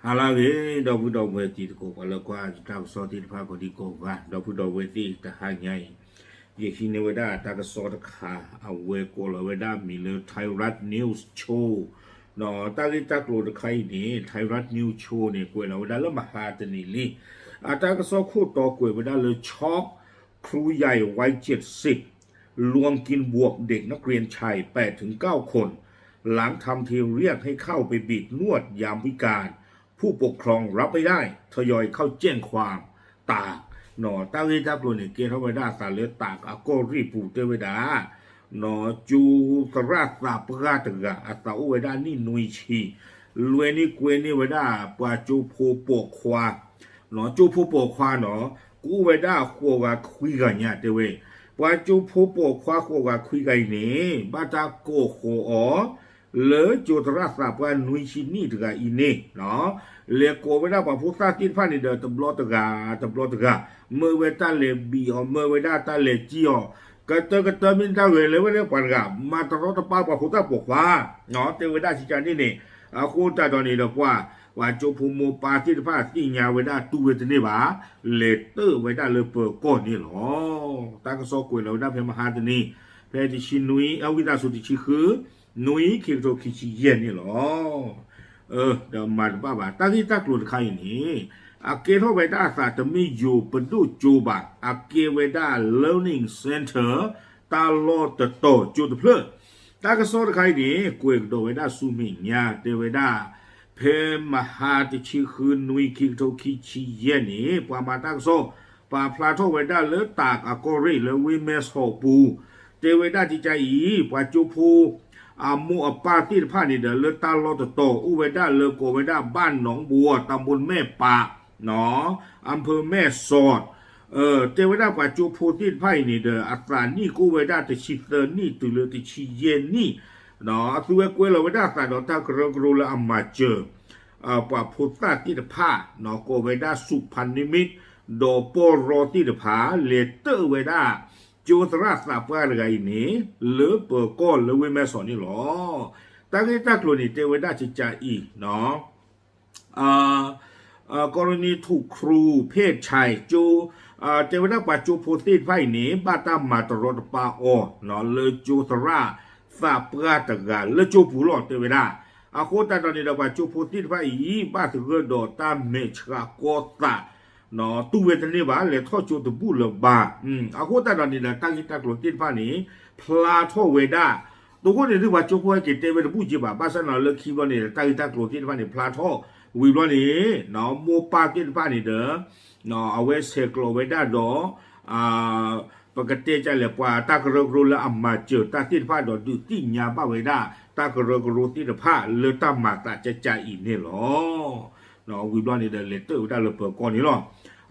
ဟါလၢအဂ့ၤ ဒီပုၢ်ဒီဝဲၢ်တံၤသကိး ပှၤလၢကွၢ်ယတၢ်ကစီၣ်သ့ၣ်တဖၣ်ကိးဒံကိးဂၤ ဒီပုၢ်ဒီဝဲၢ်သ့ၣ်တဟါညါအံၤ ယဟံးန့ၢ်ဝဲဒၣ်တၢ်ကစီၣ်တခါ အဝဲကိးလီၤဝဲဒၣ်မံၤလၢ Thairath News Show တၢ်ဂ့ၢ်တၢ်ကျိၤတခါအံၤန့ၣ် Thairath News Show န့ၣ် ကွဲးလီၤဝဲဒၣ်လၢမဟါတနံၤလံ အတၢ်ကစီၣ်ခိၣ်တီကွဲးဝဲဒၣ်လၢ ช็อก ครูใหญ่วัยเจ็ดสิบ ลวงกินบวบเด็กนักเรียนชายแปดถึงเก้าคน หลังทำทีเรียกให้เข้าไปบีบนวดยามวิกาล ผู้ปกครองรับไม่ได้ ทยอยเข้าแจ้งความ ตาก တၢ်ဂ့ၢ်တၢ်ကျိၤန့ၣ် ကဲထီၣ်ဝဲဒၣ်အသးလၢတၢးအကီၢ်ရ့ၣ်ပူၤတဲဝဲဒၣ် ကၠိသရၣ်သးပှၢ်တဂၤ အသးအိၣ်ဝဲဒၣ်နံၣ်နွံဆံ လွဲန့ၢ်ကွဲန့ၢ်ဝဲဒၣ် ပှၤကၠိဖိပိာ်ခွါ ကၠိဖိပိာ်ခွါနီၤ ကအိၣ်ဝဲဒၣ်ဃိးဂၤခွံဂၤညါတဲဝဲ ပှၤကၠိဖိပိာ်ခွါဃိးဂၤခွံဂၤအံၤန့ၣ် ဘၣ်တၢ်ကိးဃီၤအီၤ လၢကၠိသရၣ်သးပှၢ်နွံဆံနံၣ်တဂၤအံၤန့ၣ် လဲၤကိးဝဲဒၣ်ပှၤဖိသၣ်သ့ၣ်တဖၣ်န့ၣ်ဒီး တဘျီတဂၤ တဘျီတဂၤ မၢဝဲတၢ်လဲၤဘံးအီၤ မၢဝဲဒၣ်တၢ်လဲၤစံၣ်အီၤ ကတၢၢ်ကတၢၢ်မ့ၢ်တၢ်ဂဲၤလၢဝဲဒၣ်ပှၤတဂၤ မၤတရီတပါပှၤဖိသၣ်ပိာ်ခွါ တဲဝဲဒၣ်ကကန့ၣ်န့ၣ် အဃိသတးဒီးန့ၣ်ဒီးပှၤ ပှၤကၠိဖိမိၢ်ပၢ်သ့ၣ်တဖၣ်သ့ၣ်ညါဝဲဒၣ်တူၢ်ဝဲတန့ၢ်ဘၣ် လဲၤတၢၢ်ဝဲဒၣ်လၢပၢၤကီၢ်န့ၣ်လီၤ. တၢ်ကစီၣ်ကွဲးလီၤဝဲဒၣ်ဖဲမဟါတနံၤ ဖဲတဆံနွံ အဝံသးစူၤတဆံဃု နွံ ခံကထိခံဆံယဲၢ်န့ၣ်လီၤ. ဒီးမၤတဘၣ်ဘၣ် တၢ်ဂ့ၢ်တၢ်ကျိၤတခါအံၤန့ၣ် အကဲထီၣ်ဝဲဒၣ်အသးတမ့ၢ်ယိၤပဒိၣ်ကၠိဘၣ် အကဲဝဲဒၣ် learning center တၢ်လီၢ်တတီၤကၠိတဖျၢၣ် တၢ်ကစီၣ်တခါအံၤန့ၣ် ကွဲးကဒီးဝဲဒၣ်ဆူမဲာ်ညါ တဲဝဲဒၣ် ဖဲမဟါတဆံဃုနွံ ခံကထိခံဆံယဲၢ်န့ၣ် ပှၤမၤတၢ်ကစီၣ် ပာ်ဖျါထီၣ်ဝဲဒၣ်လၢတၢးအကီၢ်ရ့ၣ်လၢဝ့ၢ်မဲၢ်ဆီးပူၤ တဲဝဲဒၣ်ကကအံၤ ပှၤကၠိဖိ အမိၢ်အပၢ်သ့ၣ်တဖၣ်န့ၣ်ဒီး လၢတၢ်လီၢ်တတီၤ အိၣ်ဝဲဒၣ်လၢကိးဝဲဒၣ် บ้านหนองบัว ตำบลแม่ปะ อำเภอแม่สอด တဲဝဲဒၣ်ပှၤကၠိဖိသ့ၣ်တဖၣ်အံၤန့ၣ်ဒီး အသးနံၣ်ကအိၣ်ဝဲဒၣ်တဆံသၢနံၣ်တုၤလၢတဆံယဲၢ်နံၣ် အသုဝဲကွဲလီၤဝဲဒၣ်အသးဒီးတၢ်ကရၢကရိလၢအမၤစၢၤ ပှၤဖိသၣ်သ့ၣ်တဖၣ် ကိးဝဲဒၣ် สุพรรณนิมิต ဒီးပီၢ်ရီသ့ၣ်တဖၣ် လဲၤတၢၢ်ဝဲဒၣ် ကၠိသရၣ်သးပှၢ်တဂၤအံၤန့ၣ် လၢပၢၤကီၢ်လၢဝ့ၢ်မဲၢ်ဆီးန့ၣ်လီၤ. တၢ်ဂ့ၢ်တၢ်ကျိၤန့ၣ် တဲဝဲဒၣ်ကကအံၤ กรณีถูกครูเพศชาย တဲဝဲဒၣ်ပှၤကၠိဖိသ့ၣ်တဖၣ်အံၤန့ၣ် ဘၣ်တၢ်မၤတရီတပါအီၤ လၢကၠိသရၣ်သးပှၢ်တဂၤလၢကၠိပူၤလီၤ တဲဝဲဒၣ်. အဃိသတးဒီးန့ၣ်ဒီး ပှၤကၠိဖိသ့ၣ်တဖၣ်အံၤ ဘၣ်သဂၢၢ်ဒီးတၢ်မဲာ်ဆှးကီသး တူၢ်ဝဲတန့ၢ်ဘၣ် လဲၤထီၣ်ကၠိတဘူၣ်လၢၤဘၣ်. အဃိသတးဒီးန့ၣ်ဒီး တၢ်ဂ့ၢ်တၢ်ကျိၤသ့ၣ်တဖၣ်န့ၣ် ဖျါထီၣ်ဝဲဒၣ် တဃိန့ၣ်ဒုး ပှၤကၠိဖိဟဲက့ၤတဲဝဲတဘူၣ်က့ဘၣ် ဘၣ်ဆၣ်န့ၣ်လၢခံဘျီန့ၣ် တၢ်ဂ့ၢ်တၢ်ကျိၤသ့ၣ်တဖၣ်န့ၣ် ဖျါထီၣ် ဝံၤဘျီန့ၣ် မိၢ်ပၢ်သ့ၣ်တဖၣ်န့ၣ်ဒီး အဝဲဆဲးကျိးဝဲဒၣ်ဒီး ပကတဲကလဲၣ် ပှၤတၢ်ကရၢကရိလၢအမၤစၢၤတၢ်သ့ၣ်တဖၣ်ဒီး ဒုးသ့ၣ်ညါဘၣ်ဝဲဒၣ် တၢ်ကရၢကရိသ့ၣ်တဖၣ်လၢတၢ်မၤသးကကအံၤန့ၣ်လီၤ. ဝံၤဘျီန့ၣ်ဒီး လဲၤတၢၢ်ဝဲဒၣ်လၢပၢၤကီၢ်န့ၣ်လီၤ.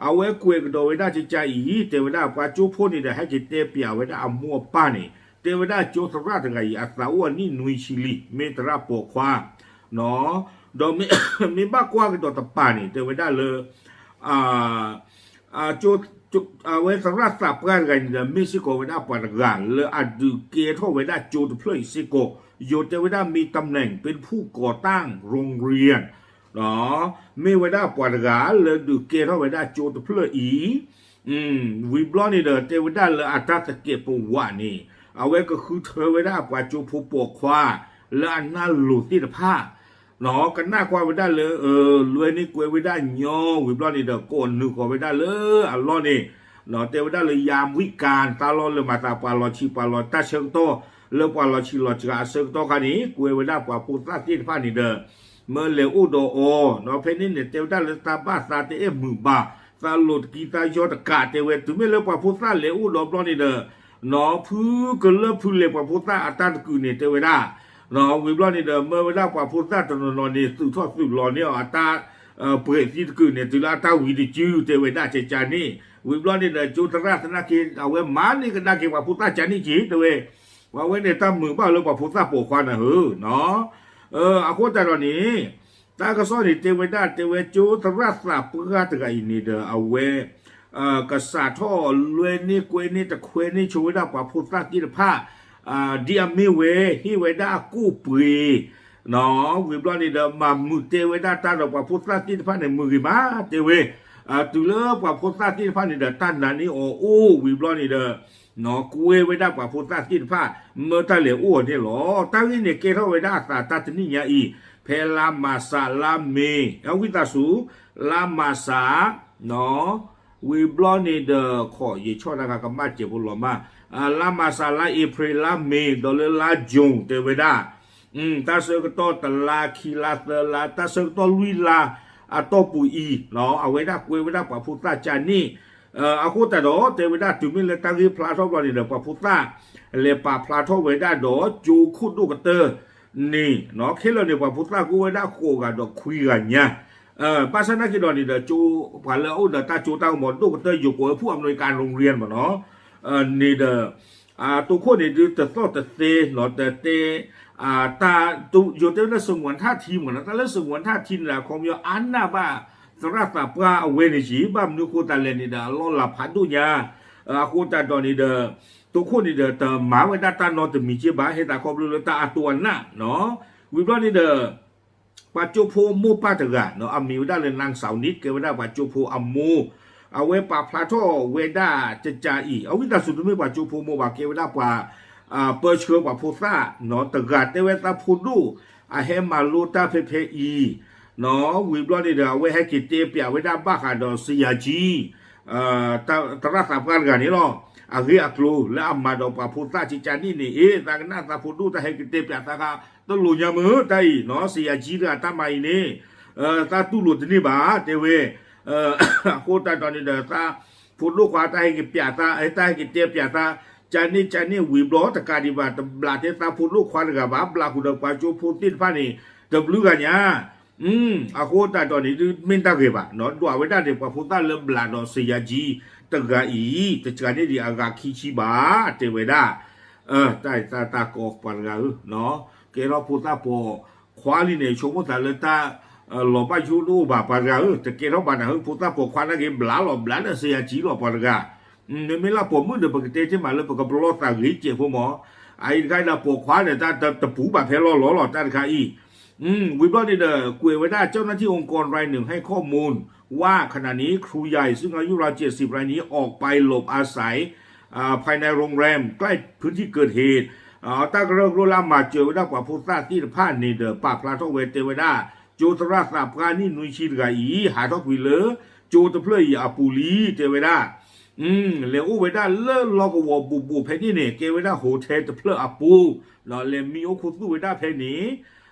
အဝဲကွဲးကဒီးဝဲဒၣ်ကကအံၤ တဲဝဲဒၣ်ပှၤကၠိဖိန့ၣ်ဒီး ဟဲက့ၤတဲပျးဝဲဒၣ်အမိၢ်အပၢ်န့ၣ် တဲဝဲဒၣ်ကၠိသရၣ်တဂၤအံၤ အသးအိၣ်အနံၣ်နွံဆံလံ မ့ၢ်သရၣ်ပိာ်ခွါ ဒီးမ့ၢ်ဘၣ်ကွၢ်ကဒီးတပၤန့ၣ် တဲဝဲဒၣ်လၢ အဝဲသရၣ်သးပှၢ်တဂၤန့ၣ်ဒီး မ့ၢ်စ့ၢ်ကီးဝဲဒၣ်ပှၤတဂၤလၢအဒုးကဲထီၣ်ဝဲဒၣ်ကၠိတဖျၢၣ်အံၤစ့ၢ်ကီး ယိၤတဲဝဲဒၣ် မ့ၢ်တၢ်မနုၤ ပ့တဖူၣ်ကီၤတၢ်ရိၣ်ရံၤ မ့ၢ်ဝဲဒၣ်ပှၤတဂၤလၢဒုးကဲထီၣ်ဝဲဒၣ်ကၠိတဖျၢၣ်အံၤ ဝံၤဘျီန့ၣ်ဒီး တဲဝဲဒၣ်လၢအတၢ်သကဲးပဝးန့ၣ် အဝဲကဃုထၢဝဲဒၣ်ပှၤကၠိဖိပိာ်ခွါ လၢအနၢ်လိၤသ့ၣ်တဖၣ် ကနၣ်ကွၢ်ဝဲဒၣ်လၢ လွဲန့ၢ်ကွဲဝဲဒၣ်ညီ ဝံၤဘျီန့ၣ်ဒီး ကိးနုာ်ဃီၤဝဲဒၣ်လၢအလီၢ်န့ၣ် တဲဝဲဒၣ်လၢ ယၤဝံၣ်ကၣ် တၢ်လီၢ်လၢမၤသးပှၤလီၤဆံးပှၤလီၤ တၢ်ဆၢကတီၢ် လၢပှၤလီၤဆံးလီၤစှၤအဆၢကတီၢ်ခါန့ၣ် ကွဲဝဲဒၣ်ပှၤဖိသၣ်သ့ၣ်တဖၣ်န့ၣ်ဒီး မၢလဲၤအိၣ်ဒီးအီၤ ဒီးဖဲန့ၣ်န့ၣ် တဲဝဲဒၣ်လၢတၢ်ဘၣ်သးတအဲၣ်မုာ်ဘၣ် သးလိၤတကံသးယီတကး တဲဝဲ တုၤမ့ၢ်လၢပှၤဖိသၣ်လဲၤအိၣ်ဒီးဘျီန့ၣ်ဒီး ဖုကလၢၢ်ဖုလဲၤပှၤဖိသၣ်အတၢ်တကုာ်န့ၣ် တဲဝဲဒၣ် ဝံၤဘျီန့ၣ်ဒီး မၢဝဲဒၣ်ပှၤဖိသၣ်တနီၤနီၤန့ၣ် သုးထီၣ်သုးလီၤန့ၢ်အီၤအတၢ် ပှဲၤသံတကုာ်န့ၣ် တုၤလၢအတၢ်ဝံၤတစု တဲဝဲဒၣ်ကကန့ၣ် ဝံၤဘျီန့ၣ်ဒီး ကၠိသရၣ်သနာ်က့ အဝဲမၤန့ၢ်ကဒါက့ၤပှၤဖိသၣ်ကန့ၣ်က့ တဲဝဲ ပှၤဝဲန့ၣ် တၢ်မုာ်ဘၣ်လၢပှၤဖိသၣ်ပိာ်ခွါနၤဧၢ အဃိသတးဒီးန့ၣ် တၢ်ကစီၣ်န့ၣ် တဲဝဲဒၣ် တဲဝဲကၠိသရၣ်သးပှၢ်တဂၤအံၤန့ၣ်ဒီး အဝဲ ကစးထီၣ်လွဲန့ၢ်ကွဲန့ၢ်တခွဲန့ၢ်ဆိဝဲဒၣ်ပှၤဖိသၣ်သ့ၣ်တဖၣ် ဒ်အမ့ၢ်ဝဲ ဟ့ၣ်ဝဲဒၣ်အကူၣ်ပှ့ၤ ဝံၤဘျီန့ၣ်ဒီး မၤမုာ်တဲဝဲဒၣ်တၢ်ဒီးပှၤဖိသၣ်သ့ၣ်တဖၣ်န့ၣ် မုာ်ဂ့ၤမးတဲဝဲ, တုၤလၢပှၤဖိသၣ်သ့ၣ်တဖၣ်န့ၣ်ဒီး တၢ်နာ်န့ၢ်အီၤအိၣ်ဝံၤဘျီန့ၣ်ဒီး ကွဲဝဲဒၣ်ပှၤဖိသၣ်သ့ၣ်တဖၣ် မၢတၢ်လဲၤအိၣ်အီၤန့ၣ်လီၤ. တၢ်ဂ့ၢ်န့ၣ်ကဲထီၣ်ဝဲဒၣ်အသးတၢ်တနံၣ်ညါအံၤ ဖဲလါမၤစးလါမ့ၤ အဝံသးစူၤ လါမၤစး ဝံၤဘျီန့ၣ်ဒီး ခီယဆီၣ်တၢ်ဂၤကမၣ်စဲးဖိလီၤမး, လါမၤစး လါအ့ဖြ့ၣ် လါမ့ၤ ဒီးလၢလါယူၤတဲဝဲဒၣ် တၢ်ဆၢကတီၢ်တလါခံလါသၢလါ တၢ်ဆၢကတီၢ်လွံၢ်လါအတီၢ်ပူၤအံၤ အဝဲဒၣ်ကွဲဝဲဒၣ်ပှၤဖိသၣ်ကန့ၣ် အဃိသတးဒီး တဲဝဲဒၣ်တုၤမ့ၢ်လၢတၢ်ဂ့ၢ်ဖျါထီၣ်ဘျီန့ၣ်ဒီး ပှၤဖိသၣ် လဲၤပာ်ဖျါထီၣ်ဝဲဒၣ်ဒီးကၠိခိၣ်ဒိၣ်ကတၢၢ်န့ၣ် ခဲလၢာ်န့ၣ် ပှၤဖိသၣ်ကအိၣ်ဝဲဒၣ်ဃိးဂၤဒီးခွံဂၤညါ ဘၣ်ဆၣ်နာ်က့ၤဒီးန့ၣ်ဒီး ကၠိ ပှၤလၢအအိၣ်ဒီးတၢ်ကၠိတၢ်ကမီၤဒိၣ်ကတၢၢ် ယိၤကိးဝဲဖုၣ်အမနွံကၤ โรงเรียน မ့ၢ်နီၤ န့ၣ်ဒီး တိခိၣ်န့ၣ်ဒုးတသီၣ်တသဲနီၤ တတဲ တၢ် ယိၤတဲဝဲလၢ สงวนท่าที မ့ၢ်နီၤ တၢ်လၢ สงวนท่าที န့ၣ်ဒီး အခီပညီအါန့ၢ်ဘၣ် သရၣ်သးပှၢ်အဝဲန့ၣ်က့ၤ ဘၣ်မနုၤဃိသတးလဲၣ်န့ၣ်ဒီး အလီၢ်လၤဖးဒိၣ်ညါ အဃိသတးဒီးန့ၣ်ဒီး တိခိၣ်န့ၣ်ဒီး တမၤဝဲဒၣ်တၢ်နီတမံၤက့ၤဘၣ် ဟဲသးခီဖျိလၢတၢ်အတိအနၢ်နီၤ ဝံၤဘျီန့ၣ်ဒီး ပှၤကၠိဖိမိၢ်ပၢ်တဂၤနီၤ အမံၤဝဲဒၣ်လၢ นางสาวนิด ကဲဝဲဒၣ်ပှၤကၠိဖိအမိၢ် အဝဲပာ်ဖျါထီၣ်ဝဲဒၣ်ကကးအံၤ အဝံသးစူၤတမ့ၢ်ပှၤကၠိဖိမိၢ်ဘၣ် ကဲဝဲဒၣ်ပှၤ ပၢဆှၢပှၤဖိသၣ်နီၤ တဂၤတဲဝဲသးဖိဒိၣ် အဟဲမၤလိတၢ်ဖဲဖဲအံၤနီၤ ဝံၤဘျီန့ၣ်ဒီး အဝဲဟဲက့ၤတဲပျးဝဲဒၣ်ဘၣ်ဃးဒီး ဆရာကြီး သရၣ်သးပှၢ်တဂၤန့ၣ်လီၤ အဂ့ၢ်အကျိၤလၢအမၤဒီးပှၤဖိသၣ်ကကးန့ၣ်န့ၣ် အ့ သးကနၣ်သးဖိဒိၣ်တၢ်ဟဲက့ၤတဲပျးသးခါ တလိၣ်ညါမုၢ်တၢ်အံၤနီၤ ဆရာကြီး တဂၤတၢ်မၤအံၤန့ၣ် သးတူၢ်လိာ်တန့ၢ်ဘၣ် တဲဝဲ အဃိသတးဒီးန့ၣ်ဒီး သးဖိဒိၣ်ခွါတၢ်ဟဲက့ၤပျးသး တၢ်ဟဲက့ၤတဲပျးသး ကန့ၣ်ကန့ၣ်ဝံၤဘျီတကးဒံးဘၣ် တဘျးထဲသးဖိဒိၣ်ခွါတဂၤဘၣ် ဘျးဃုာ်ဒီးပှၤကၠိဖိသ့ၣ်တဖၣ်န့ၣ် တဘျုးဂၤညါ အဃိသတးဒီးန့ၣ် မ့ၢ်တၢ်ဂ့ၤဘၣ်နီၤ ဒွးဝဲဒၣ်န့ၣ် ပှၤဖိသၣ်လၢဘျးဒီး ဆရာကြီး တဂၤအံၤ တကးန့ၣ်ဒံးအဂၤခံဆံဘၣ် တဲဝဲဒၣ် တၢ်တၢ်တၢ်ကီပှၤတဂၤဧၢ ကဲထီၣ်ဖိသၣ်ပိာ်ခွါလံန့ၣ် ဆိကမိၣ်သးလၢတၢ် လီၤဘၣ်ယိၣ်တအိၣ်ဘၣ်ပှၤတဂၤဧၢ တကဲထီၣ်ဘၣ်နၤဧၢ ဖိသၣ်ပိာ်ခွါနာ်က့ၤ ဘျးလီၤဘျးဒီး ဆရာကြီး လီၤပှၤတဂၤ မ့မ့ၢ်လၢပိာ်မုၣ်ဒီး ပကတဲတ့ၢ်မးလၢပကပလီၢ်သးဂ့ၤစဲးဖိမး အအံၤတခါဒီးပိာ်ခွါန့ၣ် တၢ်တပူၤဘၣ်ဖဲလီၢ်လီၤလီၤ တၢ်တခါအံၤ ဝံၤဘျီန့ၣ်ဒီး ကွဲးဝဲဒၣ် เจ้าหน้าที่องค์กรรายหนึ่งให้ข้อมูลว่าขณะนี้ครูใหญ่ซึ่งอายุราวเจ็ดสิบรายนี้ออกไปหลบอาศัย ภายในโรงแรมใกล้พื้นที่เกิดเหตุ တၢ်ကရၢကရိလၢအမၤစၢၤဝဲဒၣ်ပှၤဖိသၣ်သ့ၣ်တဖၣ်န့ၣ်ဒီး ပာ်ဖျါထီၣ်ဝဲတဲဝဲဒၣ် ကၠိသရၣ်သးပှၢ်နံၣ်နွံဆံတဂၤအံၤ ဟးထီၣ်ကွံာ်လၢ ကၠိတဖျၢၣ်အံၤအပူၤလံ တဲဝဲဒၣ် လဲၤအိၣ်ဝဲဒၣ်လၢလီၢ်ကဝီၤဘူးဘူးဖဲန့ၣ်န့ၣ် ကဲဝဲဒၣ် hotel တဖျၢၣ်အပူၤ လဲၤမံအိၣ်ခူသူၣ်ဝဲဒၣ်ဖဲန့ၣ်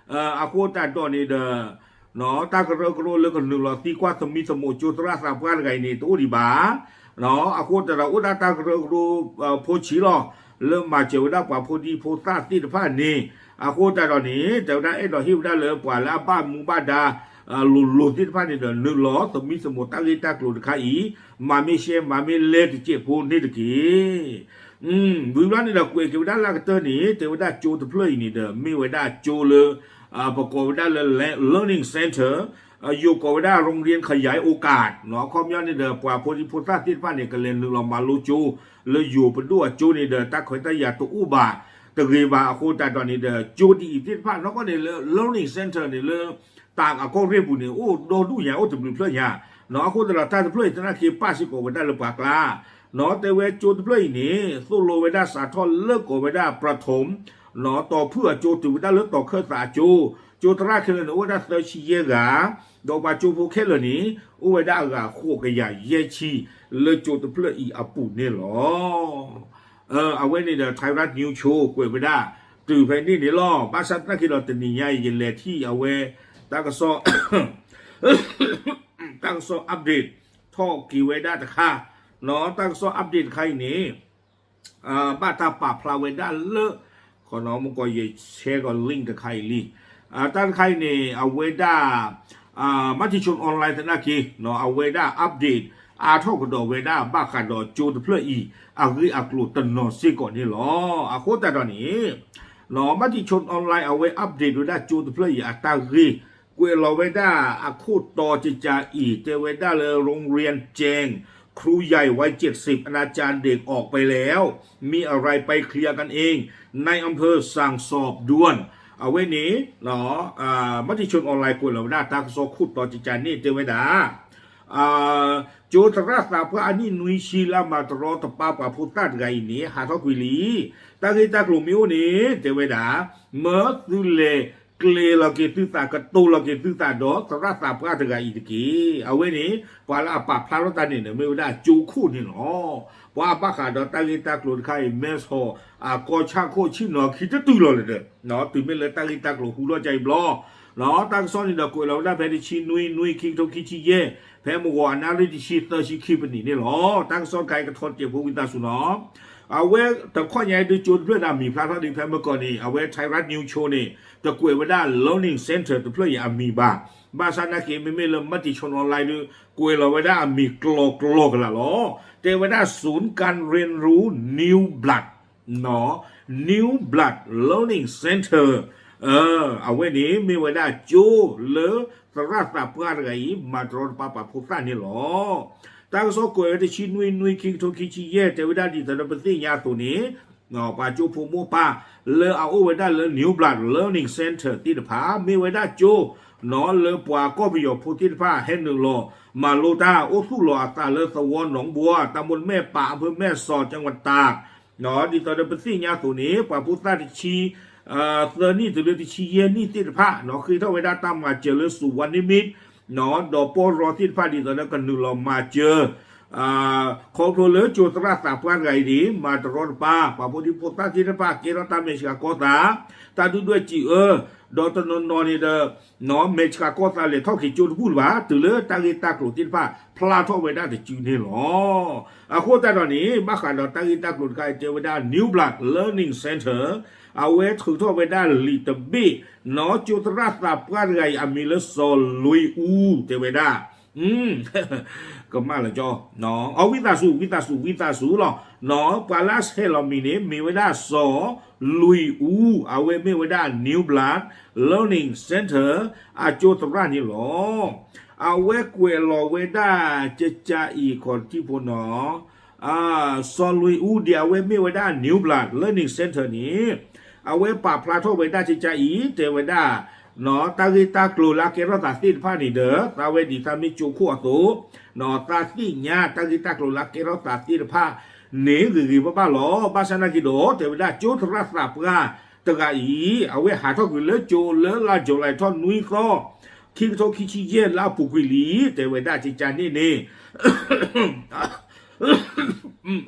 အဃိသတးဒီးန့ၣ်ဒီး တၢ်ကရၢကရိလၢကနုာ်လီၤသံကွၢ်သမံသမိးကၠိသရၣ်သးပှၢ်တဂၤအံၤန့ၣ် တအိၣ်ဒံးဘၣ် အဃိသတးဒီးအိၣ်ဒၣ်တၢ်ကရၢကရိဖိဆံးလီၤ လၢမၤစၢၤဝဲဒၣ်ပှၤဖိဒံဖိသၣ်သ့ၣ်တဖၣ်န့ၣ် အဃိသတးဒီးန့ၣ် တဲဝဲဒၣ်အဲၣ်ဒိးဟ့ၣ်ဝဲဒၣ်လၢပှၤလၢအဘၣ်မူဘၣ်ဒါ လိၤလိၤသ့ၣ်တဖၣ်န့ၣ်ဒီး နုာ်လီၤသမံသမိးတၢ်ဂ့ၢ်တၢ်ကျိၤတခါအံၤ မၤမ့ၢ်ရှဲမၤမ့ၢ်လဲတစဲးဖိန့ၣ်တက့ၢ် ဝံၤဘျီန့ၣ်ဒီးကွဲးက့ၤဝဲဒၣ်လၢကတၢၢ်န့ၣ် တဲဝဲဒၣ်ကၠိတဖျၢၣ်အံၤန့ၣ်ဒီး မ့ၢ်ဝဲဒၣ်ကၠိလၢ ပကိးဝဲဒၣ်လၢ learning center ယိၤကိးဝဲဒၣ် โรงเรียนขยายโอกาส အခီပညီန့ၣ်ဒီး ပှၤဖိဒံဖိသၣ်သ့ၣ်တဖၣ်န့ၣ် ကလဲၤနုာ်လီၤမၤလိကၠိ လၢယိၤပဒိၣ်အကၠိန့ၣ်ဒီး တၢ်ခွဲးတၢ်ယာ်တအိၣ်ဘၣ်တဂ့ၤဘၣ် အဃိသတးဒီးန့ၣ်ဒီး ကၠိဒ်အံၤသ့ၣ်တဖၣ်နီၢ်ကီၢ်န့ၣ်လၢ learning center န့ၣ်လၢ တၢ်အကီၢ်ရ့ၣ်ပူၤန့ၣ် အိၣ်ဒီဒူၣ်ညါ အိၣ်တဘျုးဖျၢၣ်ညါ အဃိသတးဒီးတၢ်တဖျၢၣ်အံၤသနာ်က့ပာ်စ့ၢ်ကီးဝဲဒၣ်လၢပှၤကျါ တဲဝဲကၠိတဖျၢၣ်အံၤန့ၣ် သိၣ်လိဝဲဒၣ်စးထီၣ်လၢကိးဝဲဒၣ် ပြထိၣ် တီၤဖုၣ်အကၠိတုၤဝဲဒၣ်လၢတီၤခၢၣ်သးအကၠိ ကၠိသရၣ်ခဲလၢာ်န့ၣ် အိၣ်ဝဲဒၣ်သၢဆံယဲၢ်ဂၤ ဒီးပှၤကၠိဖိခဲလၢာ်န့ၣ် အိၣ်ဝဲဒၣ်အဂၤဃိးကယၤယဲၢ်ဆံ လၢကၠိတဖျၢၣ်အံၤအပူၤန့ၣ်လီၤ. အဝဲန့ၣ်ဒီး Thairath News Show ကွဲးဝဲဒၣ် တုၤဖဲန့ၣ်န့ၣ်လီၤ. ဘၣ်ဆၣ်သနာ်က့ဒီးတနံၤညါအံၤ ယလဲၤထံၣ်အဝဲ တၢ်ကစီၣ် တၢ်ကစီၣ် update ထီၣ်က့ၤဝဲဒၣ်တခါ တၢ်ကစီၣ် update တခါအံၤန့ၣ် ဘၣ်တၢ်ပာ်ဖျါဝဲဒၣ်လၢ ခီမကီယ share ကီး link တခါအံၤလံ. တၢ်တခါအံၤန့ၣ် အဝဲဒၣ် Matichon Online သနာ်က့ အဝဲဒၣ် update အါထီၣ်ကဒီးဝဲဒၣ်ဘၣ်ဃးဒီးကၠိတဖျၢၣ်အံၤ အဂ့ၢ်အကျိၤတနီၤစ့ၢ်ကီးန့ၣ်လီၤ. အဃိသတးဒီးန့ၣ် Matichon Online အဝဲ update ဝဲဒၣ်ကၠိတဖျၢၣ်အံၤအတၢ်ဂ့ၢ် ကွဲးလီၤဝဲဒၣ်အခိၣ်တီကကးအံၤ တဲဝဲဒၣ်လၢ โรงเรียนแจ้ง ครูใหญ่วัยเจ็ดสิบ อาจารย์เด็กออกไปแล้ว มีอะไรไปเคลียร์กันเอง นายอำเภอสั่งสอบด่วน အဝဲန့ၣ် မၤတံၣ်ဆိၣ် online ကွဲးလီၤဝဲဒၣ်တၢ်ကစီၣ်ခိၣ်တီကကန့ၣ် တဲဝဲဒၣ် ကၠိသရၣ်သးပှၢ်အနံၣ်နွံဆံ လၢအမၤတရီတပါပှၤဖိသၣ်တဂၤအံၤန့ၣ် ဟးထီၣ်ကွံာ်လံ. တၢ်ဂ့ၢ်တၢ်ကျိၤမ့ၢ်အိၣ်န့ၣ် တဲဝဲဒၣ် မၢသုလဲၤကျဲၤလီၤက့ၤသုသး ကတိၤလီၤက့ၤသုသးဒီး သရၣ်သးပှၢ်တဂၤအံၤတက့ၢ်. အဝဲန့ၣ် ပှၤလၢအပာ်ဖျါထီၣ်တၢ်န့ၣ်ဒီး မ့ၢ်ဝဲဒၣ်ကၠိခိၣ်န့ၣ်လီၤ. ပှၤဘၣ်ဃးဒီးတၢ်ဂ့ၢ်တၢ်ကျိၤတခါအံၤ မဲဆီး အကီၢ်ဆၣ်ခိၣ်ဆ့ၣ်နီၤခံတတုၤလီၤလၢၤဒီး တုၤမ့ၢ်လၢတၢ်ဂ့ၢ်တၢ်ကျိၤဟူထီၣ်ကအံၤဘျီ တၢ်ကစီၣ်န့ၣ်ဒီးကွဲးလီၤဝဲဒၣ်ဖဲတဆံနွံနွံ ခံကထိခံဆံယဲၢ် ဖဲမုၢ်ဂီၤအနၣ်ရံၣ်တဆံသၢဆံခံပနံၣ်န့ၣ်လီၤ. တၢ်ကစီၣ်တခါအံၤကထီၣ်တစဲးဖိဝံသးစူၤနီၤ. အဝဲတခီညါအံၤဒုးကၠိတဖျၢၣ်ဒီးအမံၤဖျါထီၣ်ဒံးဖဲမုၢ်ကီၢ်န့ၣ် အဝဲ Thairath News Show န့ၣ် တကွဲးဝဲဒၣ် learning center တဖျၢၣ်အံၤအမံၤဘၣ်. ဘၣ်ဆၣ်နာ်က့ မ့မ့ၢ်လၢမၤတံၣ်ဆိၣ် online ဒုး ကွဲးလီၤဝဲဒၣ်အမံၤကျီၤကျီၤကလာ်လီၤ. တဲဝဲဒၣ် ศูนย์การเรียนรู้ New Blood နီၤ New Blood Learning Center အဝဲန့ၣ်မ့ၢ်ဝဲဒၣ်ကၠိလၢသရၣ်သးပှၢ်တဂၤအံၤ မၤတရီတပါပှၤဖိသၣ်န့ၣ်လီၤ. တၢ်ကစီၣ်ကွဲးဝဲတဆံနွံနွံ ခံကထိခံဆံယဲၢ် တဲဝဲဒၣ်ဒ်သိးဒီးပသ့ၣ်ညါအသိးန့ၣ် ပှၤကၠိဖိမိၢ်ပၢ် လၢအအိၣ်ဝဲဒၣ်လၢ New Blood Learning Center သ့ၣ်တဖၣ် မ့ၢ်ဝဲဒၣ်ကၠိ နီၤ လၢပှၤကီၢ်ပယီၤဖိသ့ၣ်တဖၣ် ဟဲနုာ်လီၤမၤလိတၢ် အိၣ်သူၣ်လီၤအသးလၢသဝီနီၣ်ဘှီ တၢ်မိၣ်မဲာ်ပာ် အဖၢမဲာ်စီၤ ကၠၣ်ဝတၢ် ဒ်သိးဒီးပသ့ၣ်ညါအသိးန့ၣ် ပှၤဖိသၣ်တဆံ သၢနံၣ်တုၤလၢတဆံယဲၢ်နံၣ်သ့ၣ်တဖၣ် ဃ့ထီၣ်ဝဲဒၣ်တၢ်မၤစၢၤလၢ စူးဝါနံမံ ဒီးပီၢ်ရီသ့ၣ်တဖၣ် ဒ်သိးဒီးကနုာ်လီၤမၤစၢၤ ခီဖျိလၢကၠိသရၣ်သးပှၢ်တဂၤအံၤန့ၣ် မၤတရီတပါ ပှၤဖိဒံဖိသၣ်သ့ၣ်တဖၣ် ကဲထီၣ်တၢ်မဲာ်ဆှးကီၢ်သး တၢ်ဒုၣ်ဒွဲၣ်စံးအၢ ဒီးတနီၤနီၤန့ၣ်ဒီး မဲာ်ဆှးကီၢ်သးလဲၤထီၣ်က့ၤကၠိတဘူၣ်လၢၤဘၣ် တုၤလၢတၢ်ဂ့ၢ်တၢ်ကျိၤသ့ၣ်တဖၣ် ဖျါထီၣ်ဝဲဒၣ်တစုန့ၣ်လီၤ. အဃိသတးဒီးန့ၣ် ဘၣ်ဃးဒီးတၢ်ဂ့ၢ်တၢ်ကျိၤတခါအံၤ တဲဝဲဒၣ် New Blood Learning Center အဝဲထုးထီၣ်ဝဲဒၣ်လံာ်တဘ့ၣ် နီၤ ကၠိသရၣ်သးပှၢ်တဂၤအံၤ အမံၤလၢစီၤလွံၢ်အူ တဲဝဲဒၣ် ကမၣ်လၢကၠီ အဝံသးစူၤ ဝံသးစူၤ ဝံသးစူၤလီၤ နီၤ ပှၤလၢအဆဲးလီၤမံၤန့ၣ် မ့ၢ်ဝဲဒၣ်စီၤလွံၢ်အူ အဝဲမ့ၢ်ဝဲဒၣ် New Blood Learning Center အကၠိသရၣ်န့ၣ်လီၤ. အဝဲကွဲးလီၤဝဲဒၣ်ကကါအံၤ ခီၣ်ထံးဖိနီၤ စီၤလွံၢ်အူဒ်အဝဲမ့ၢ်ဝဲဒၣ် New Blood Learning Center န့ၣ် အဝဲပာ်ဖျါထီၣ်ဝဲဒၣ်ကကါအံၤ တဲဝဲဒၣ် တၢ်ဂ့ၢ်တၢ်ကျိၤလၢအကဲထီၣ်သးသ့ၣ်တဖၣ်န့ၣ်ဒီး သးဝဲဒ်သးမ့ၢ်ကၠိခိၣ်အသိး သးသ့ၣ်ညါတၢ်ဂ့ၢ်တၢ်ကျိၤလၢအကဲထီၣ်သးသ့ၣ်တဖၣ်န့ၣ် ဂ့ၤဂ့ၤဘၣ်ဘၣ်လီၤ. ဘၣ်ဆၣ်နာ်က့ဒီး တဲဝဲဒၣ်ကၠိသရၣ်သးပှၢ်တဂၤအံၤ အဝဲဟးထီၣ်ကွံာ်လၢကၠိလၢလါယူၤလံထီၣ်နွံသီ ခံကထိခံဆံယဲၢ်လါအပူၤကွံာ်လံ တဲဝဲဒၣ်ကကါန့ၣ်န့ၣ်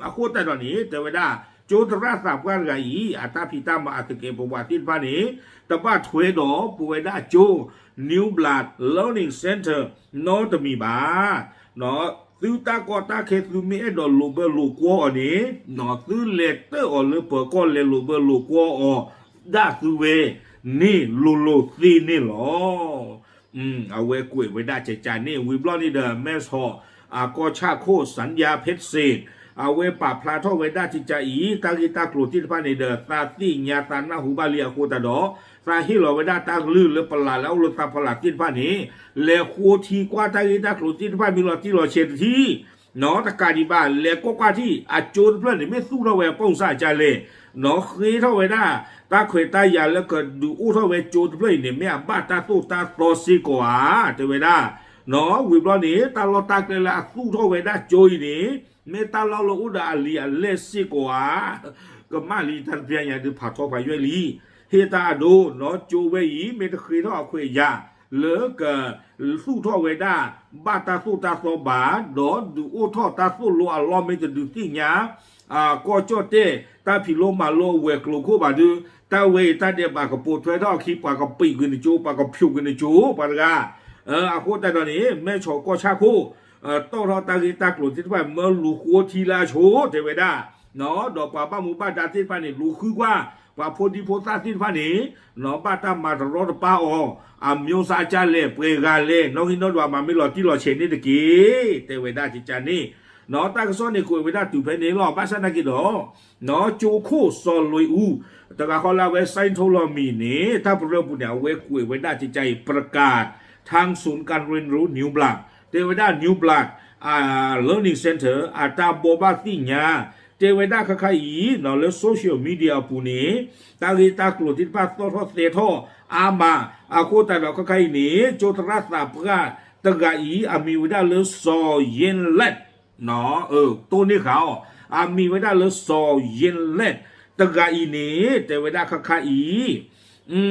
အဃိသတးဒီးန့ၣ် တဲဝဲဒၣ် ကၠိသရၣ်သးပှၢ်တဂၤအံၤ အတၢ်ဖံးတၢ်မၤအသကဲးပဝးသ့ၣ်တဖၣ်န့ၣ် တဘၣ်ထွဲဒီးပဝဲဒၣ်ကၠိ New Blood Learning Center နီတမံၤဘၣ်. သုတၢ်ကီတၢ်ခဲသုမ့ၢ်အဲၣ်ဒိးလိာ်ဘၢလိာ်ကွီအီၤန့ၣ် သုလဲၤတၢၣ်အီၤလၢပၢၤကီၢ် လဲၤလိာ်ဘၢလိာ်ကွီအီၤဒၣ်သုဝဲန့ၣ်လိၤလိၤသ့န့ၣ်လီၤ. အဝဲကွဲးဝဲဒၣ်ကကါန့ၣ် ဝံၤဘျီန့ၣ်ဒီး မဲဆီး အကီၢ်ဆၣ်ခိၣ် စၣ်ယါဖ့းစ့ၣ် အဝဲပာ်ဖျါထီၣ်ဝဲဒၣ်ကကါအံၤ တၢ်ဂ့ၢ်တၢ်ကျိၤသ့ၣ်တဖၣ်န့ၣ်ဒီး သးသ့ၣ်ညါသးနၢ်ဟူဘၣ်လံအဃိသတးဒီး သးဟ့ၣ်လီၤဝဲဒၣ်တၢ်ကလုၢ်လၢပလးလၢအအိၣ်လၢသးဖီလာ်သ့ၣ်တဖၣ်န့ၣ် လဲၤဃိထံကွၢ်တၢ်ဂ့ၢ်တၢ်ကျိၤသ့ၣ်တဖၣ်မ့ၢ်လီၤတံၢ်လီၤဆဲးတထံၣ် နီတကးဒံးဘၣ် လဲၤကွၢ်ကွၢ်ထံၣ် အကၠိတဖျၢၣ်န့ၣ် မ့ၢ်သူၣ်ထီၣ်ဝဲအပူၤစၢ်အကၢ်လဲၣ်, နီၣ်ဃ့ထီၣ်ဝဲဒၣ် တၢ်ခွဲးတၢ်ယာ်လၢကဒုးအိၣ်ထီၣ်ဝဲကၠိတဖျၢၣ်အံၤန့ၣ် မ့ၢ်အဘၣ်တၢ်သိၣ်တၢ်သီစ့ၢ်ကီးဧါ, တဲဝဲဒၣ်, နီၣ်ဝံၤဘျီန့ၣ် တၢ်လီၢ်တၢ်ကျဲလၢအသူၣ်ထီၣ်ဝဲဒၣ်ကၠိအံၤန့ၣ် မ့ၢ်တၢ်လီၢ်လၢအိၣ်ဒီးအလံာ်အလဲၢ်စ့ၢ်ကီးဧါ, ကမၣ်လံတၢ်တဖျဲညါဒုးဖးထီဖးယွဲၢ်လံ, ဟ့ၣ်တၢ်အဒိ နီၣ်ကၠိဝဲအံၤ မ့ၢ်တဃ့ထီၣ်အခွဲးအယာ် လၢကသူၣ်ထီၣ်ဝဲဒၣ် ဘၣ်တၢ်သိၣ်တၢ်သီဘၣ်, ဒီးဒုးအိၣ်ထီၣ်တၢ်သိၣ်လိအလီၢ်မ့ၢ်တဒုးသ့ၣ်ညါ ကီၢ်ကၠီၣ်တဲၣ် တၢ်ဖံးလိမၤလိအဝဲၤကျိၤခိၣ်ဘၣ်ဒုး, တၢ်ဝဲအံၤတၢ်ဒဲးဘးကပိာ်ထွဲထီၣ်အခံ ပှၤကပံာ်ကွံာ်နကၠိ ပှၤကဖျိးကွံာ်နကၠိ ပှၤတဂၤ, အဃိသတးဒီးန့ၣ် မဲၢ်ဆီးကီၢ်ဆၣ်ခိၣ် တီၣ်ထီၣ်တၢ်ဂ့ၢ်တၢ်ကျိၤသ့ၣ်တဖၣ် မၢလူၤဃိထံလၢအဆိ တဲဝဲဒၣ်, ဒီးပှၤဘၣ်မူဘၣ်ဒါသ့ၣ်တဖၣ်န့ၣ် လူၤဃုကွၢ် ပှၤဖိဒံဖိသၣ်သ့ၣ်တဖၣ်န့ၣ် ဘၣ်တၢ်မၤတရီတပါအီၤ, အမျိုးအစားကၢ်လဲၣ် ပှဲၤဂၤလဲၣ် နီၣ်ဂံၢ်နီၣ်ဒွးမၤမ့ၢ်လီၤတံၢ်လီၤဆဲးန့ၣ်တက့ၢ်, တဲဝဲဒၣ်ကကါန့ၣ်, တၢ်ကစီၣ်န့ၣ်ကွဲးဝဲဒၣ်တုၤဖဲန့ၣ်လီၤ. ဘၣ်ဆၣ်နာ်က့ဒီး ကၠိခိၣ်စီၤလွံၢ်အူ တဂၤဃီလၢအဝဲ sign ထိလီၤမံၤန့ၣ် တၢ်ပရၢပူၤန့ၣ် အဝဲကွဲးဝဲဒၣ်ကကါအံၤ ประกาศ ทางศูนย์การเรียนรู้ New Blood တဲဝဲဒၣ် New Blood Learning Center အတၢ်ဘိးဘၣ်သ့ၣ်ညါ တဲဝဲဒၣ်ခါခါအံၤ လၢ social media အပူၤန့ၣ် တၢ်ဂ့ၢ်တၢ်ကျိၤသ့ၣ်တဖၣ်သီၣ်ထီၣ်သဲထီၣ်အါမး, အဃိသတးဒီးခါခါအံၤန့ၣ် ကၠိသရၣ်သးပှၢ်တဂၤအံၤ အမံၤဝဲဒၣ်လၢစီၤယ့လၢၣ် တိၢ်န့ၢ်ဃာ်အီၤ, အမံၤဝဲဒၣ်လၢစီၤယ့လၢၣ်တဂၤအံၤန့ၣ် တဲဝဲဒၣ်ခါခါအံၤ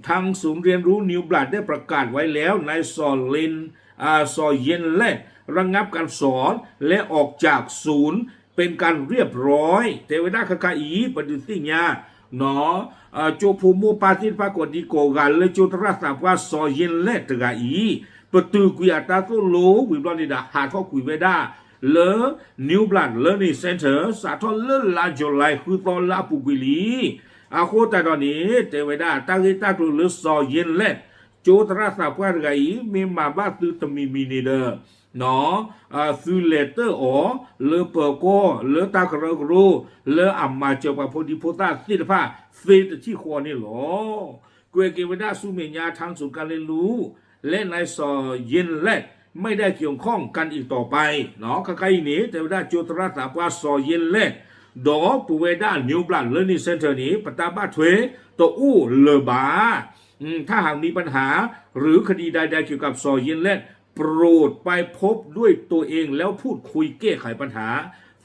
ทางศูนย์เรียนรู้ New Blood ได้ประกาศไว้แล้ว นายสอลิน อ่า สอเย็นแลด ระงับการสอน และออกจากศูนย์ เป็นการเรียบร้อย တဲဝဲဒၣ်ခါခါအံၤ ပဒုးသ့ၣ်ညါ ကၠိဖိမိၢ်ပၢ်သ့ၣ်တဖၣ်ကိးဒံကိးဂၤလၢကၠိသရၣ်သးပှၢ်စီၤယ့လၢၣ်တဂၤအံၤ ပတုာ်ကွံာ်အတၢ်သိၣ်လိဝံၤဘျီန့ၣ်ဒီး ဟးထီၣ်ကွံာ်ဝဲဒၣ်လၢ New Blood Learning Center စးထီၣ်လၢလါ July ဃုသီလၢအပူၤကွံာ်လံ. အဃိသတးဒီးန့ၣ် တဲဝဲဒၣ်တၢ်ဂ့ၢ်တၢ်ကျိၤလၢစီၤယ့လၢၣ် ကၠိသရၣ်သးပှၢ်တဂၤအံၤ မ့ၢ်မၤဘၣ်သုတမံၤမံၤန့ၣ်ဒီး သုလဲၤတၢၣ်အီၤ လၢပၢၤကီၢ် လၢတၢ်ကရၢကရိ လၢအမၤစၢၤပှၤဖိဒံဖိသၣ်သ့ၣ်တဖၣ် သ့တထံၣ်ဃီန့ၣ်လီၤ. ကွဲးက့ၤဝဲဒၣ်ဆူမဲာ်ညါ ทางศูนย์การเรียนรู้ และนายสอเย็นแลด ไม่ได้เกี่ยวข้องกันอีกต่อไป ခါခါအံၤန့ၣ် တဲဝဲဒၣ်ကၠိသရၣ်သးပှၢ်စီၤယ့လၢၣ် ဒီးပဝဲဒၣ် New Blood Learning Center န့ၣ် ပတၢ်ဘၣ်ထွဲတအိၣ်လၢၤဘၣ် ถ้าหากมีปัญหา หรือคดีใดๆ เกี่ยวกับ สอ เย็นแลด โปรดไปพบด้วยตัวเองแล้วพูดคุยแก้ไขปัญหา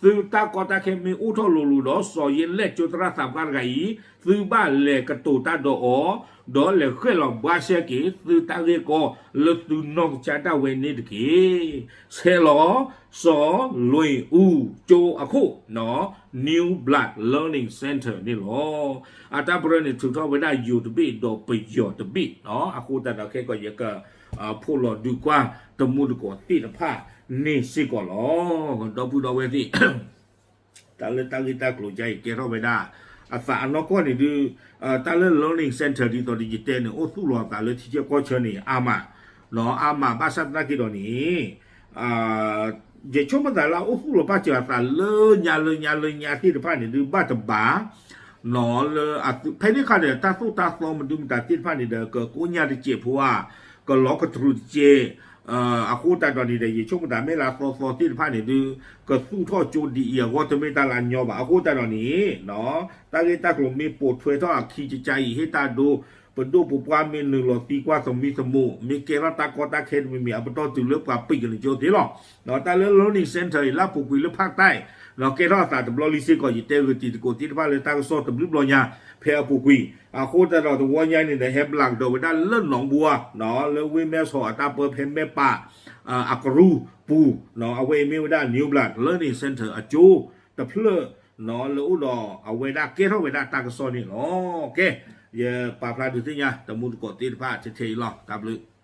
သုတၢ်ကီတၢ်ခဲမ့ၢ်အိၣ်ထီၣ်လိၤလိၤဒီး စီၤယ့လၢၣ်ကၠိသရၣ်သးပှၢ်တဂၤအံၤ သုဘၣ်လဲၤကတိၤတၢ်ဒီးအီၤ ဒီးလဲၤဃဲၣ်လီၤဘှါရှဲက့ၤ သုတၢ်ဂ့ၢ်ကီလၢသုနီၢ်ကစၢ်ဒၣ်ဝဲန့ၣ်တက့ၢ်. ဆဲးလီၤ စီၤလွံၢ်အူကၠိအခိၣ် New Blood Learning Center န့ၣ်လီၤ. အတၢ်ပရၢန့ၣ် ထုးထီၣ်ဝဲဒၣ်ယိၤတဘ့ၣ်ဒီးပယီၤတဘ့ၣ်, အဃိသတးဒီးခဲကီးယက ဖိးလီၤဒုးကွၢ်တမူတကိးသ့ၣ်တဖၣ်န့ၣ်စ့ၢ်ကီးလီၤ. ဒီပုၢ်ဒီဝဲၢ်သ့ၣ် တၢ်လၢတၢ်ဂ့ၢ်တၢ်ကျိၤကါအံၤကဲထီၣ်ဝဲဒၣ် အသးအနီၢ်ကီၢ်န့ၣ်ဒုး တၢ်လၢ learning center ဒ်သိးဒီးယတဲန့ၣ် အိၣ်သူၣ်လီၤအသးလၢထံဆၢကီၢ်ဆၢန့ၣ် အါမး, အါမးဘၣ်ဆၣ်သနာ်က့ဒီးန့ၣ် ယဆိကမိၣ်သးလၢအအိၣ်သူၣ်လီၤပာ်စၢၤအသးလၢညါလၢညါလၢညါသ့ၣ်တဖၣ်န့ၣ်ဒုး ဘၣ်တဘၣ် လၢ ဖဲန့ၣ်အခါဒီး တၢ်သိၣ်တၢ်သီမနုၤမတၤသ့ၣ်တဖၣ်န့ၣ်ဒီး ကကိညၢ်တစဲးဖိဧါ, ကလီကတြူာ်တစဲး, အဃိသတးဒီးန့ၣ်ဒီး ယဆိကမိၣ်သးမ့ၢ်လၢအသီသီသ့ၣ်တဖၣ်န့ၣ်ဒုး ကသူၣ်ထီၣ်ကၠိဒ်အံၤအဂီၢ်တမ့ၢ်တၢ်လၢအညီဘၣ်. အဃိသတးဒီးန့ၣ် တၢ်ဂ့ၢ်တၢ်ကျိၤမ့ၢ်ပိာ်ထွဲထီၣ်အခံကကါအံၤ ဟ့ၣ်တၢ်ဒိ ပဒိၣ်ပပှၢ်မ့ၢ်နုာ်လီၤသံကွၢ်သမံသမိး မ့ၢ်ကဲထီၣ်တၢ်ကီတၢ်ခဲတမံၤမံၤ အပတီၢ်တုၤလၢပှၤပံးကလၢကၠိသ့လီၤ. တၢ်လၢ learning center အံၤလၢအပူၤကွံာ်လၢဖးတၢ် ဒီးကဲထီၣ်အသးတဘျီလံစ့ၢ်ကီး ယတဲဂ့ၤတံၤသကိးသ့ၣ်တဖၣ်လၢတၢ်ကစီၣ်တဘျုးဘျီညါ ဖဲအပူၤကွံာ် အဃိသတးဒီးတဝီညါန့ၣ်ဒီး ဟဲဘျးကဒီးဝဲဒၣ်လၢနီၢ်ဘိဧါ လၢဝ့ၢ်မဲဆီးအတၢ်ပၢဖဲမဲၢ်ပၢ် အကရူၢ်ပူၤ အဝဲအံၤမ့ၢ်ဝဲဒၣ် New Blood Learning Center အကၠိတဖျၢၣ် လၢအိၣ်ဒီးအဝဲဒၣ်ကဲထီၣ်ဝဲဒၣ်တၢ်ကစီၣ်န့ၣ်လီၤ. ကဲ ယပာ်ဖျါဒုးသ့ၣ်ညါ တမူတကိးသ့ၣ်တဖၣ်ထဲထဲအံၤလီၤ. တၢ်ဘျုး